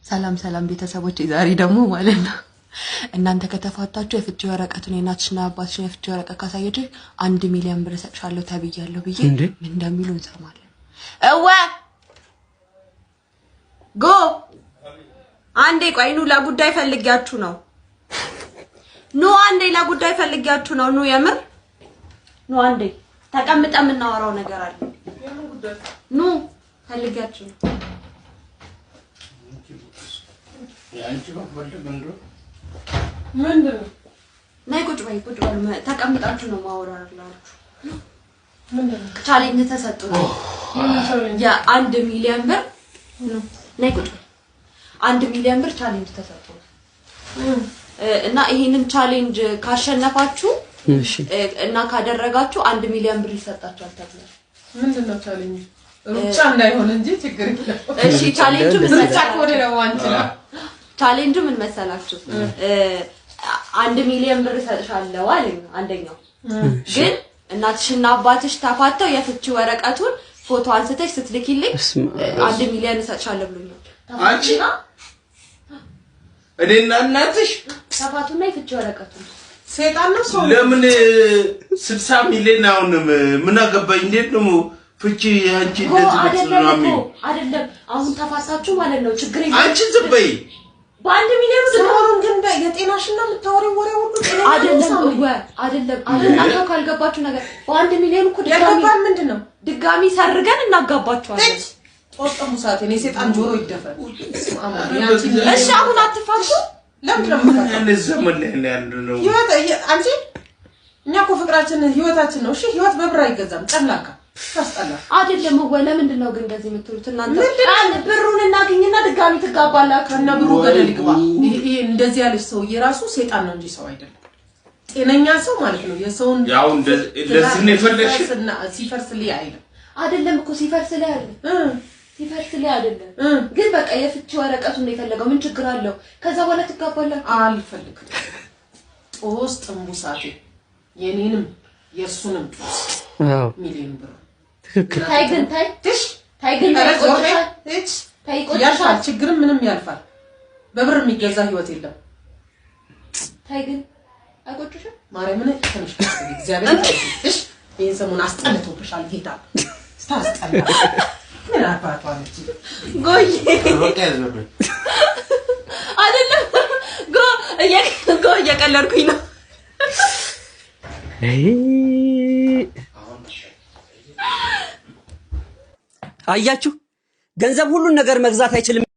ሰላም ሰላም ቤተሰቦች፣ ዛሬ ደግሞ ማለት ነው እናንተ ከተፋታችሁ የፍቺ ወረቀቱን፣ የእናትሽና አባትሽን የፍቺ ወረቀት ካሳየች 1 ሚሊዮን ብር እሰጥሻለሁ ተብያለሁ ብዬ እንዴ? ምን እንደሚሉ እንሰማለን። እወ ጎ አንዴ ቆይ፣ ኑ፣ ለጉዳይ ፈልጊያችሁ ነው። ኑ አንዴ፣ ለጉዳይ ፈልጊያችሁ ነው። ኑ፣ የምር ኑ አንዴ፣ ተቀምጠ የምናወራው ነገር አለ። ኑ፣ ፈልጊያችሁ ነው። የአንቺ መፈልግ እንዶ ምንድን ነው? ነይ ቁጭ በይ፣ ቁጭ በሉ። ተቀምጣችሁ ነው ማወራላችሁ። ምንድን ነው? Challenge ተሰጥቶ የ1 ሚሊዮን ብር፣ ነይ ቁጭ በይ። 1 ሚሊዮን ብር challenge ተሰጥቶ እና ይሄንን challenge ካሸነፋችሁ እና ካደረጋችሁ 1 ሚሊዮን ብር ይሰጣችኋል ተብሏል። ምንድን ነው challenge? ሩጫ እንዳይሆን እንጂ ችግር የለም። እሺ፣ ቻሌንጁ ምን ሩጫ መሰላችሁ? ከሆነ ደግሞ አንቺ ነው። ቻሌንጁ ምን መሰላችሁ? 1 ሚሊዮን ብር እሰጥሻለሁ አለኝ አንደኛው። ግን እናትሽና አባትሽ ተፋተው የፍቺ ወረቀቱን ፎቶ አንስተሽ ስትልኪልኝ በስመ አብ። 1 ሚሊዮን እሰጥሻለሁ ብሎኛል። አንቺ? ተፋቱና እኔና እናትሽ ተፋቱና የፍቺ ወረቀቱን ሴጣን ነው ሰው? ለምን 60 ሚሊዮን? አሁንም ምን አገባኝ? እንዴት ነው ፍቺ አንቺ እኮ እንደዚህ አይደለም እኮ ነው? አይደለም። አሁን ተፋታችሁ ማለት ነው። ችግር የለም። አንቺ ዝም በይ። በ1 ሚሊዮን ድጋሚ ሰሞኑን ግን የጤናሽን ነው የምታወሪው ወሬ ሁሉ ጤነኛ ነው አይደለም ሳሚ? እወ አይደለም እናንተ ካልገባችሁ ነገር በ1 ሚሊዮን እኮ ድጋሚ ያልገባን ምንድን ነው? ድጋሚ ሰርገን እናጋባችኋለን። ጦስ ጠሙሳት እኔ ሴጣን ጆሮ ይደፈን። እሺ አሁን አትፋቱ። ለምንድን ነው የምትፋታው? ምን ዘመን ላይ ነው ያለነው? ህይወት አንቺ እኛ እኮ ፍቅራችን ህይወታችን ነው። እሺ፣ ህይወት በብር አይገዛም። ጨምላቃ ታስጠላ። አይደለም እወ ለምንድን ነው ግን እንደዚህ የምትሉት እናንተ? አንድ ብሩን እናግኝና ድጋሚ ትጋባላችሁ። ከነ ብሩ ገደል ይግባ። ይሄ እንደዚህ ያለች ሰውዬ ራሱ ሴጣን ነው እንጂ ሰው አይደለም። ጤነኛ ሰው ማለት ነው የሰውን ያው እንደዚህ ነው የፈለግሽ? ሲፈርስልኝ አይልም። አይደለም እኮ ሲፈርስ ላይ አይደለም፣ ሲፈርስ ላይ አይደለም፣ ግን በቃ የፍቺ ወረቀቱን ነው የፈለገው። ምን ችግር አለው? ከዛ በኋላ ትጋባላችሁ። አልፈልግም። ጦስ ጥንቡሳቴ የኔንም የእሱንም ጦስ ሚሊዮን ብር። ትክክል። ታይ ግን ታይ ትሽ ታይ ግን ታይ ኧረ ዞር በይ። ቆጭሻል። እች ታይ ያልፋል። ቆጭሻል። ችግርም ምንም ያልፋል። በብር የሚገዛ ህይወት የለም። ታይ ግን አይቆጭሽም? ማርያምን ትንሽ እግዚአብሔር እሺ፣ ይሄን ሰሞን አስጠልቶብሻል። ጌታ ስታስጠላ ምን አባቷ ነች? ጎይ በቃ ያዝ በይ። አይደለም፣ ጎ እየቀለድኩኝ ነው። አይ አያችሁ፣ ገንዘብ ሁሉን ነገር መግዛት አይችልም።